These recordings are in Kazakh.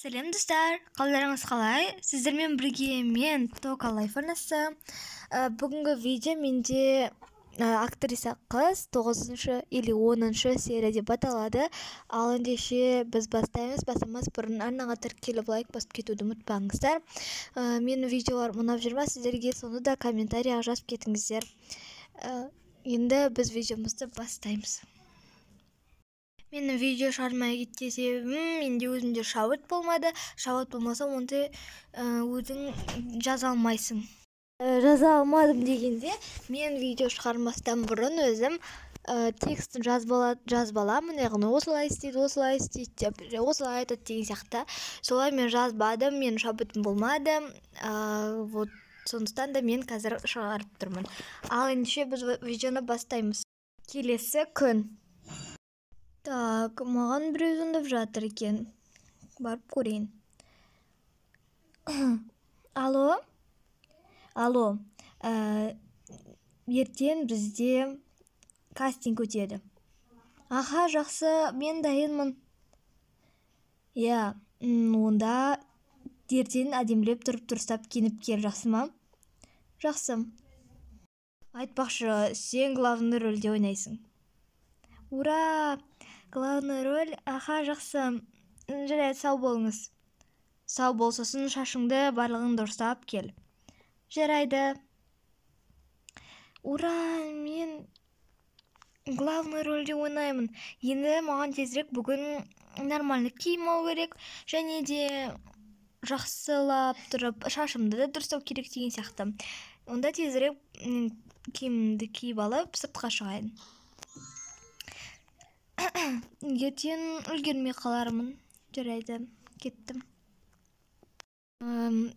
Сәлем, достар! Қалдарыңыз қалай? Сіздермен бірге мен, Тока Лайф арнасы. Бүгінгі видео менде актриса қыз 9 или 10 серия деп аталады. Ал ендеше біз бастаймыз. Бастамас бұрын арнаға тіркеліп, лайк басып кетуді ұмытпаңыздар. Менің видеоларым ұнап жүр ма сіздерге, соны да комментарияға жазып кетіңіздер. Енді біз видеомызды бастаймыз. Менің видео шығармай кеткен себебім, менде өзімде шабыт болмады. Шабыт болмаса, онда өзің жаза алмайсың. Жаза алмадым дегенде, мен видео шығармастан бұрын өзім текстін жазып аламын, яғни осылай істейді, осылай істейді деп, осылай айтады деген сияқты. Солай мен жазбадым, менің шабытым болмады. Вот сондықтан да мен қазір шығарып тұрмын. Ал ендеше біз видеоны бастаймыз. Келесі күн. Так, маған біреу звондап жатыр екен. Барып көрейін. Алло? Алло. Ертең бізде кастинг өтеді. Аха, жақсы, мен дайынмын. Иә, онда ертең әдемілеп тұрып, дұрыстап киініп кел, жақсы ма? Жақсы. Айтпақшы, сен главный рөлде ойнайсың. Ура! Главный роль, аха, жақсы. Жарайды, сау болыңыз. Сау бол, сосын шашыңды барлығын дұрыстап кел. Жарайды. Ура, мен главный рөлде ойнаймын. Енді маған тезірек бүгін нормальный киім алу керек, және де жақсылап тұрып шашымды да дұрыстау керек деген сияқты. Онда тезірек киімімді киіп алып, сыртқа шығайын. Ертең үлгермей қалармын. Жарайды, кеттім.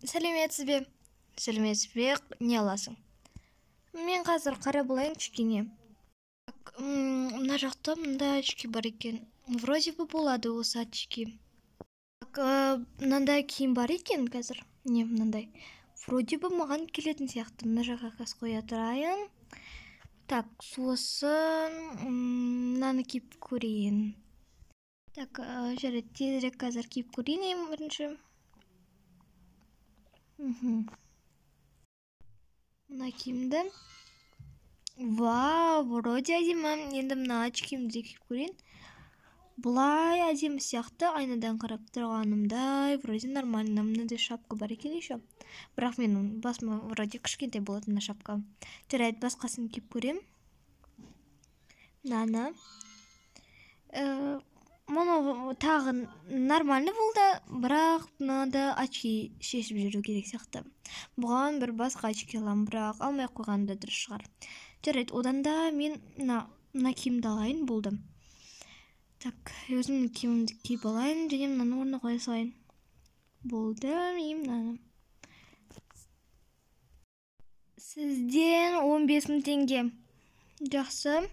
Сәлеметсіз бе? Сәлеметсіз бе? Не аласың? Мен қазір қарап алайын кішкене. Так, мына жақта мындай очки бар екен. Вроде бы болады осы очки. Так, мынандай киім бар екен қазір. Не, мынандай. Вроде бы маған келетін сияқты. Мына жаққа қазір қоя тұрайын. Так, сосын мынаны киіп көрейін. Так, жарайды, тезірек қазір киіп көрейін ең бірінші. Мына киімді. Вау, вроде әдемі. Енді мына очкимді де киіп көрейін. Бұлай әдемі сияқты, айнадан қарап тұрғанымдай, вроде нормально. Мынандай шапка бар екен еще. Бірақ менің басыма вроде кішкентай болады мына шапка. Жарайды, басқасын киіп көрем. Мынаны. Мұны тағы нормально болды, бірақ мынада очки шешіп жүру керек сияқты. Бұған бір басқа очки аламын, бірақ алмай ақ қойғаным да дұрыс шығар. Жарайды, одан да мен мына киімді алайын, болды. Так, өзімнің киімімді киіп алайын, және мынаны орнына қоя салайын. Болды, и мынаны. Сізден 15 000 теңге. Жақсы.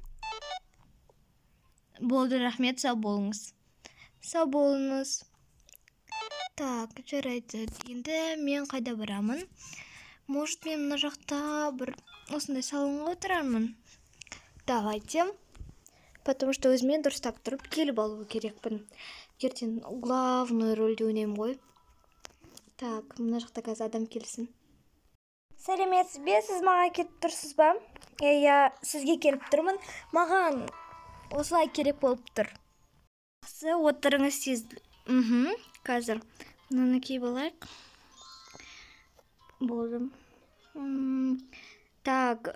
Болды, рахмет, сау болыңыз. Сау болыңыз. Так, жарайды. Енді мен қайда барамын? Может, мен мына жақта бір осындай салонға отырармын. Давайте. Потому что өзіме дұрыстап тұрып келіп алу керекпін. Ертең главный рөлде ойнаймын ғой. Так, мына жақта қазір адам келсін. Сәлеметсіз бе, сіз маған келіп тұрсыз ба? Иә, сізге келіп тұрмын. Маған осылай керек болып тұр. Жақсы, отырыңыз тез. Қазір. Мынаны киіп алайық. Болды. Так,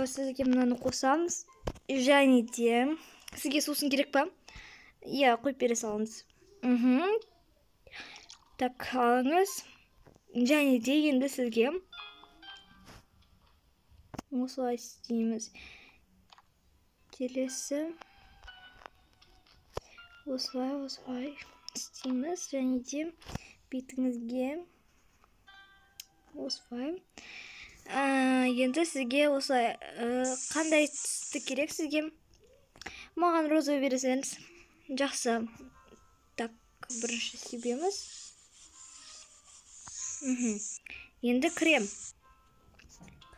сізге мынаны қосамыз. Және де сізге сусын керек па? Иә, қойып бере салыңыз. Так, алыңыз. Және де енді сізге осылай істейміз. Келесі осылай, осылай істейміз. Және де бетіңізге осылай. Енді сізге осылай қандай түсті керек сізге? Маған розовый бере салыңыз. Жақсы. Так, бірінші себеміз. Енді крем.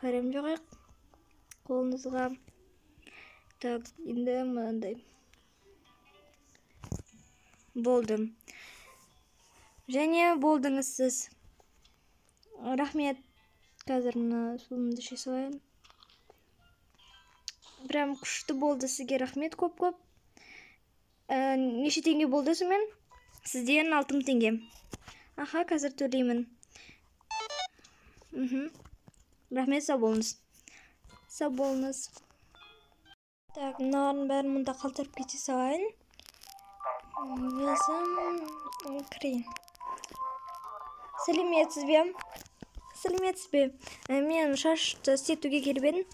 Крем жағайық қолыңызға. Так, енді мынандай. Болды. Және болдыңыз сіз. Рахмет. Қазір мына суымды іше салайын. Прям күшті болды, сізге рахмет көп-көп. Неше теңге болды сонымен? Сізден 6000 теңге. Аха, қазір төлеймін. Рахмет, сау болыңыз. Сау болыңыз. Так, мыналардың бәрін мұнда қалдырып кете салайын. Өзім кірейін. Сәлеметсіз бе? Сәлеметсіз бе? Мен шашты істетуге келіп едім.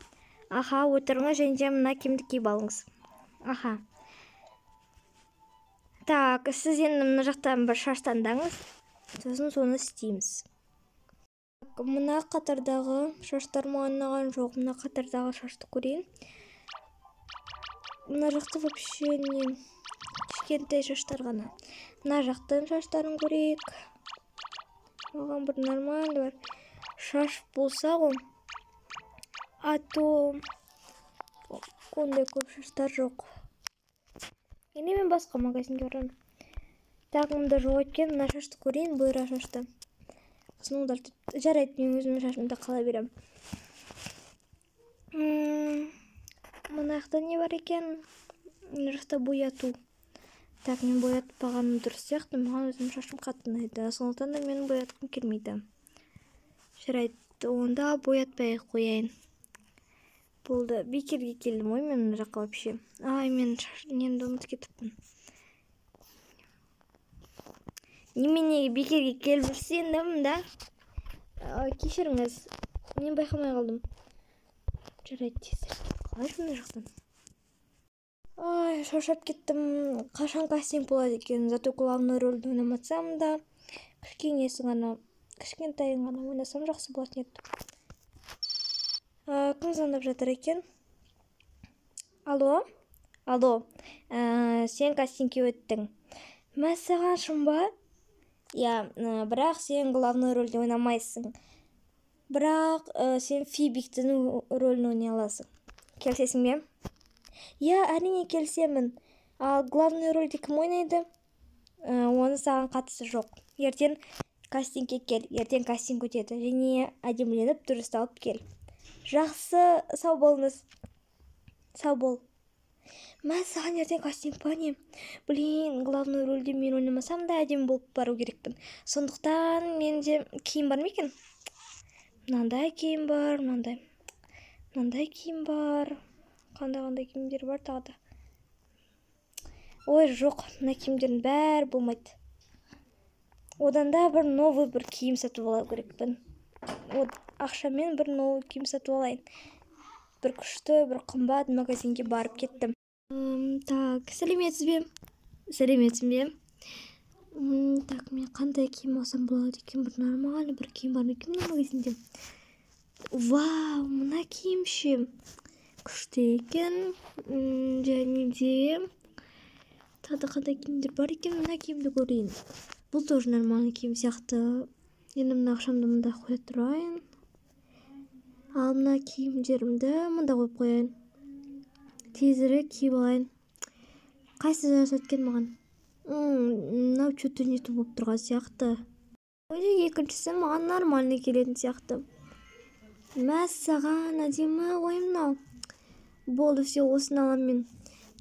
Аха, отырыңыз және де мына киімді киіп алыңыз. Аха. Так, сіз енді мына жақтан бір шаш таңдаңыз. Сосын соны істейміз. Мына қатардағы шаштар маған ұнаған жоқ. Мына қатардағы шашты көрейін. Мына жақта вообще не кішкентай шаштар ғана. Мына жақтың шаштарын көрейік. Маған бір нормальный бір шаш болса ғой. А то ондай көп шаштар жоқ. Енді мен басқа магазинге барамын. Так, мында жоқ екен. Мына шашты көрейін, бұйра шашты. Сосын олар жарайды, мен өзімнің шашымды қала беремін. Мына жақта не бар екен? Мына жақта бояту. Так, мен боятпағаным дұрыс сияқты. Маған өзімнің шашым қатты ұнайды. Сондықтан да мен боятқым келмейді. Жарайды, онда боятпай қояйын. Болды, бекерге келдім ғой мен мына жаққа вообще. Ай, мен немді ұмытып кетіппін. Неменеге бекерге келіп жүрсің енді мында? Кешіріңіз, мен байқамай қалдым. Жарайды, тезірек кетіп қалайыншы мына жақтан. Ай, шаршап кеттім. Қашан кастинг болады екен? Зато главный рөлді ойнамасам да, кішкенесін ғана, кішкентайын ғана ойнасам жақсы болатын еді. Кім звондап жатыр екен? Алло? Алло. Сен кастингке өттің. Мәссаған, шын ба? Иә, бірақ сен главный рөлде ойнамайсың. Бірақ сен Фибиктің рөлін ойнай аласың. Келісесің бе? Иә, әрине келісемін. Ал главный рөлде кім ойнайды? Оны саған қатысы жоқ. Ертең кастингке кел. Ертең кастинг өтеді. Және әдеміленіп дұрысталып кел. Жақсы, сау болыңыз. Сау бол. Мәссаған, ертең кастинг па не? Блин, главный рөлде мен ойнамасам да әдемі болып бару керекпін. Сондықтан менде киім бар ма екен? Мынандай киім бар, мынандай. Мынандай киім бар. Қандай-қандай киімдер бар тағы да. Ой, жоқ, мына киімдердің бәрі болмайды. Одан да бір новый бір киім сатып алу керекпін. Ақшамен бір новый киім сатып алайын. Бір күшті, бір қымбат магазинге барып кеттім. Так, сәлеметсіз бе? Сәлеметсің бе? Так, мен қандай киім алсам болады екен? Бір нормальный бір киім бар ма екен мына магазинде? Вау, мына киім ше күшті екен. Және де тағы да қандай киімдер бар екен? Мына киімді көрейін. Бұл тоже нормальный киім сияқты. Енді мына ақшамды мында қоя тұрайын. Ал мына киімдерімді мында қойып қояйын. Тезірек киіп алайын. Қайсы жарасады екен маған? Мынау чё-то не то болып тұрған сияқты. Ойда екіншісі маған нормальный келетін сияқты. Мәссаған, әдемі ғой мынау. Болды, все, осыны аламын мен.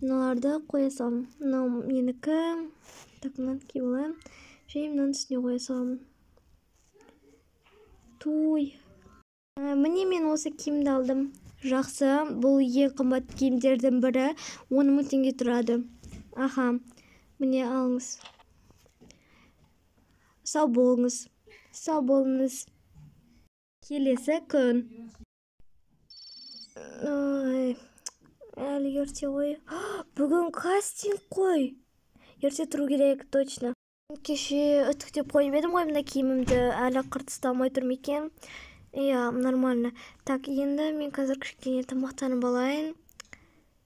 Мыналарды қоя саламын. Мынау менікі. Так, мынаны киіп алайын. Және мынаның үстіне қоя саламын. Туй. Міне мен осы киімді алдым. Жақсы, бұл ең қымбат киімдердің бірі. 10 000 теңге тұрады. Аха, міне алыңыз. Сау болыңыз. Сау болыңыз. Келесі күн. Ой, әлі ерте ғой. Бүгін кастинг қой. Ерте тұру керек, точно. Кеше үтіктеп қойып едім ғой мына киімімді. Әлі қыртысталмай тұр ма екен? Иә, нормально. Так, енді мен қазір кішкене тамақтанып алайын.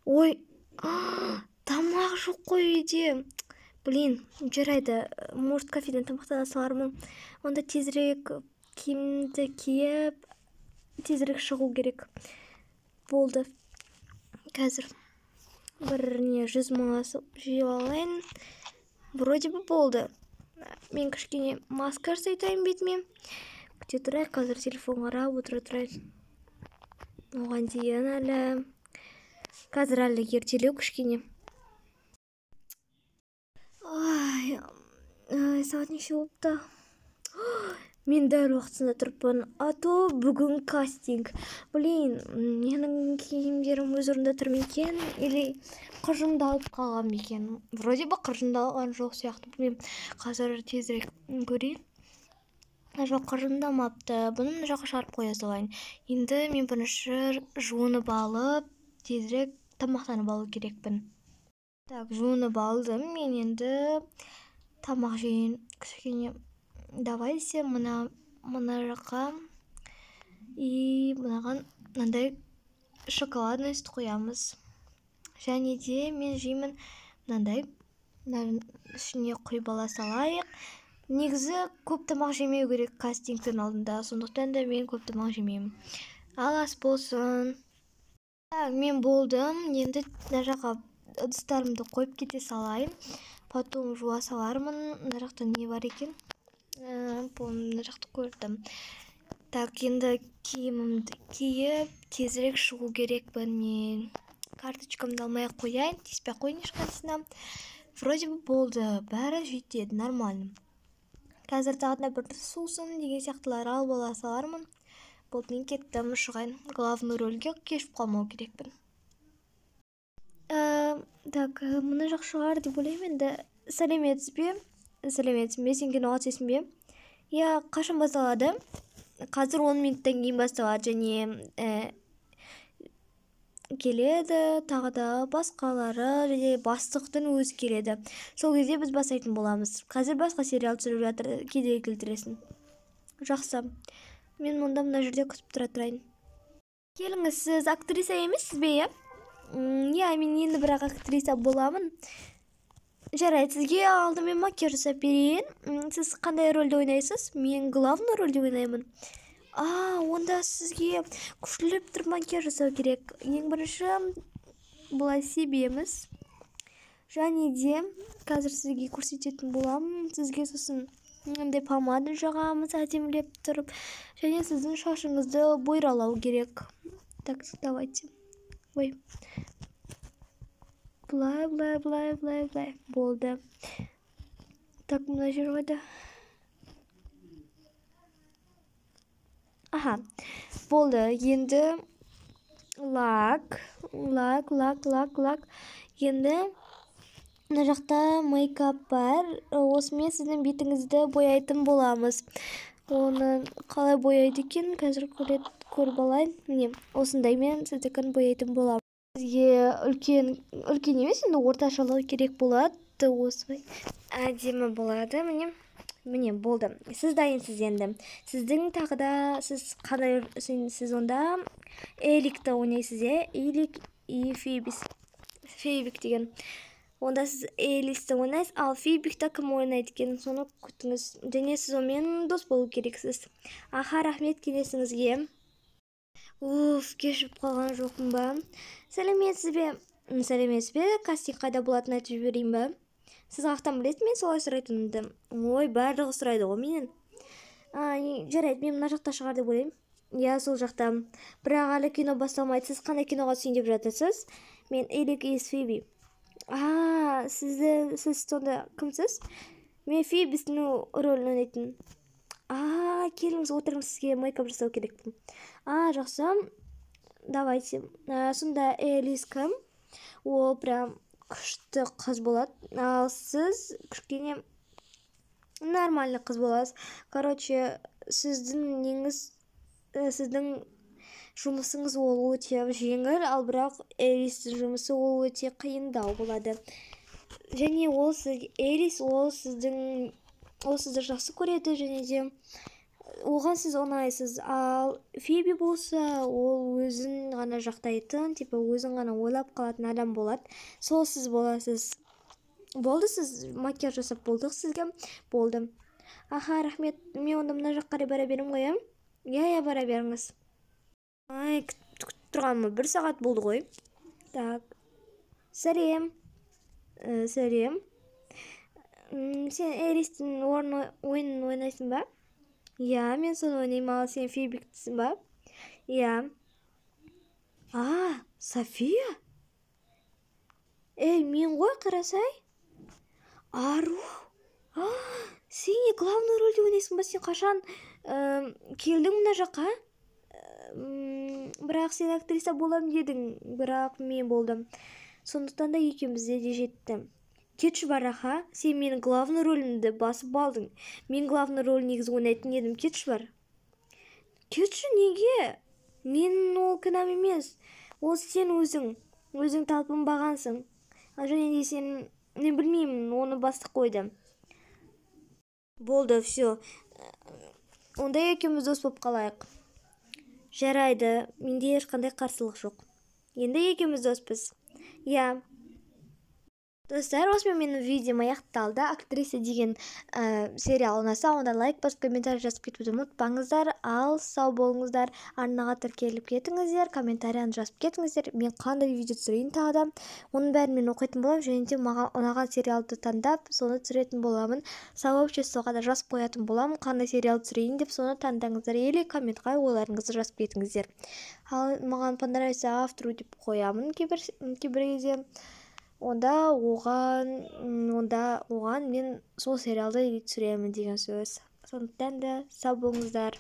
Ой, тамақ жоқ қой үйде. Блин, жарайды. Может, кафеден тамақтана салармын. Онда тезірек киімді киіп, тезірек шығу керек. Болды. Қазір бір не 100 000 жиып алайын. Вроде бы болды. Мен кішкене маска жасайтайын бетіме. Күте тұрайық, қазір телефон қарап отыра тұрайын. Оған дейін әлі, қазір әлі ертелеу кішкене. Ай, ай, сағат неше болыпты? Мен дәл уақытысында тұрыппын. А то бүгін кастинг. Блин, менің киімдерім өз орнында тұр ма екен? Или қыжыңдалып қалған ба екен? Вроде бы қыжыңдалған жоқ сияқты. Білмеймін. Қазір тезірек көрейін. Жоқ, қыжыңдамапты. Бұны мына жаққа шығарып қоя салайын. Енді мен бірінші жуынып алып, тезірек тамақтанып алу керекпін. Так, жуынып алдым. Мен енді тамақ жейін. Кішкене давайте мына жаққа и мынаған мынандай шоколадный сүт қоямыз. Және де мен жеймін мынандай. Мынаның ішіне құйып ала салайық. Негізі көп тамақ жемеу керек кастингтің алдында, сондықтан да мен көп тамақ жемеймін. Ал ас болсын. Так, мен болдым. Енді мына жаққа ыдыстарымды қойып кете салайын. Потом жуа салармын. Мына жақта не бар екен? Мына жақты көрдім. Так, енді киімімді киіп, тезірек шығу керекпін мен. Карточкамды алмай ақ қояйын, тиіспей ақ қояйын ешқайсысына. Вроде бы болды, бәрі жетеді, нормально. Қазір тағы да бір сусын деген сияқтылар алып ала салармын. Болды, мен кеттім, шығайын. Главный рөлге кешіп қалмау керекпін. Так, мына жақ шығар деп ойлаймын енді. Сәлеметсіз бе? Сәлеметсіз бе? Сен киноға түсесің бе? Иә, қашан басталады? Қазір 10 минуттан кейін басталады және келеді, тағы да басқалары және бастықтың өзі келеді. Сол кезде біз бастайтын боламыз. Қазір басқа сериал түсіріп жатыр, кедергі келтіресің. Жақсы. Мен мұнда мына жерде күтіп тұра тұрайын. Келіңіз, сіз актриса емессіз бе, иә? Иә, мен енді бірақ актриса боламын. Жарайды, сізге алдымен макияж жасап берейін. Сіз қандай рөлді ойнайсыз? Мен главный рөлде ойнаймын. А, онда сізге күштілеп тұрып макияж жасау керек. Ең бірінші былай себеміз. Және де қазір сізге көрсететін боламын. Сізге сосын мынандай помада жағамыз әдемілеп тұрып. Және сіздің шашыңызды бұйралау керек. Так, давайте. Ой. Былай, былай, былай, былай, былай. Болды. Так, мына жер қайда? Аха, болды. Енді лак, лак, лак, лак, лак. Енді мына жақта мейкап бар. Осымен сіздің бетіңізді бояйтын боламыз. Оны қалай бояйды екен, қазір көріп алайын. Міне, осындаймен сіздікін бояйтын боламыз. Сізге үлкен емес, енді орташалау керек болады. Осылай әдемі болады. Міне, міне болды. Сіз дайынсыз енді. Сіздің тағы да, сіз қандай, сіз онда Эликті ойнайсыз, иә? Элик и Фибис. Фибик деген. Онда сіз Элисті ойнайсыз, ал Фибикті кім ойнайды екен, соны күтіңіз. Және сіз онымен дос болу керексіз. Аха, рахмет келесіңізге. Уф, кешіп қалған жоқпын ба? Сәлеметсіз бе? Сәлеметсіз бе? Кастинг қайда болатынын айтып жіберейін ба? Сіз қаяқтан білесіз мен солай сұрайтынымды? Ой, барлығы сұрайды ғой менен. Жарайды, мен мына жақта шығар деп ойлаймын. Иә, сол жақта. Бірақ әлі кино басталмайды. Сіз қандай киноға түсейін деп жатырсыз? Мен Элик и Фиби. А, сіз сонда кімсіз? Мен Фибистің рөлін ойнайтын. А, келіңіз, отырыңыз, сізге мейкап жасау керекпін. А, жақсы. Давайте. Сонда Элис кім? Ол прям күшті қыз болады. Ал сіз кішкене нормальный қыз боласыз. Короче, сіздің неңіз, сіздің жұмысыңыз ол өте жеңіл, ал бірақ Элистің жұмысы ол өте қиындау болады. Және ол Элис, ол сіздің, ол сізді жақсы көреді және де оған сіз ұнайсыз. Ал Фиби болса, ол өзін ғана жақтайтын, типа өзін ғана ойлап қалатын адам болады. Сол сіз боласыз. Болды, сіз макияж жасап болдық сізге. Болды. Аха, рахмет. Мен онда мына жаққа қарай бара беремін ғой, иә? Иә, иә, бара беріңіз. Ай, күтіп тұрғаныма 1 сағат болды ғой. Так. Сәлем. Сәлем. Сен Эристің ойынын ойнайсың ба? Иә, мен соны ойнаймын. Ал сен Фибиктісің ба? Иә. А, София? Ей, мен ғой, қарасай. Ару. Сен не главный рөлде ойнайсың ба? Сен қашан келдің мына жаққа? Бірақ сен актриса болам дедің, бірақ мен болдым. Сондықтан да екеумізде де жетті. Кетші бар, аха, сен менің главный рөлімді басып алдың. Мен главный роль негізі ойнайтын едім, кетші бар. Кетші, неге? Менің ол кінәм емес. Ол сен өзің, өзің талпынбағансың. Және де сен, мен білмеймін, оны бастық қойды. Болды, все. Онда екеуміз дос болып қалайық. Жарайды, менде ешқандай қарсылық жоқ. Енді екеуміз доспыз. Иә. Достар, осымен менің видеом аяқталды. «Актриса» деген сериал ұнаса, онда лайк басып, комментарий жазып кетуді ұмытпаңыздар. Ал сау болыңыздар. Арнаға тіркеліп кетіңіздер, комментарияны жазып кетіңіздер. Мен қандай видео түсірейін тағы да. Оның бәрін мен оқитын боламын және де маған ұнаған сериалды таңдап, соны түсіретін боламын. Сообществоға да жазып қоятын боламын, қандай сериал түсірейін деп, соны таңдаңыздар или комментқа ойларыңызды жазып кетіңіздер. Ал маған «понравится автору» деп қоямын кейбір кезде. Онда оған мен сол сериалды түсіремін деген сөз. Сондықтан да сау болыңыздар.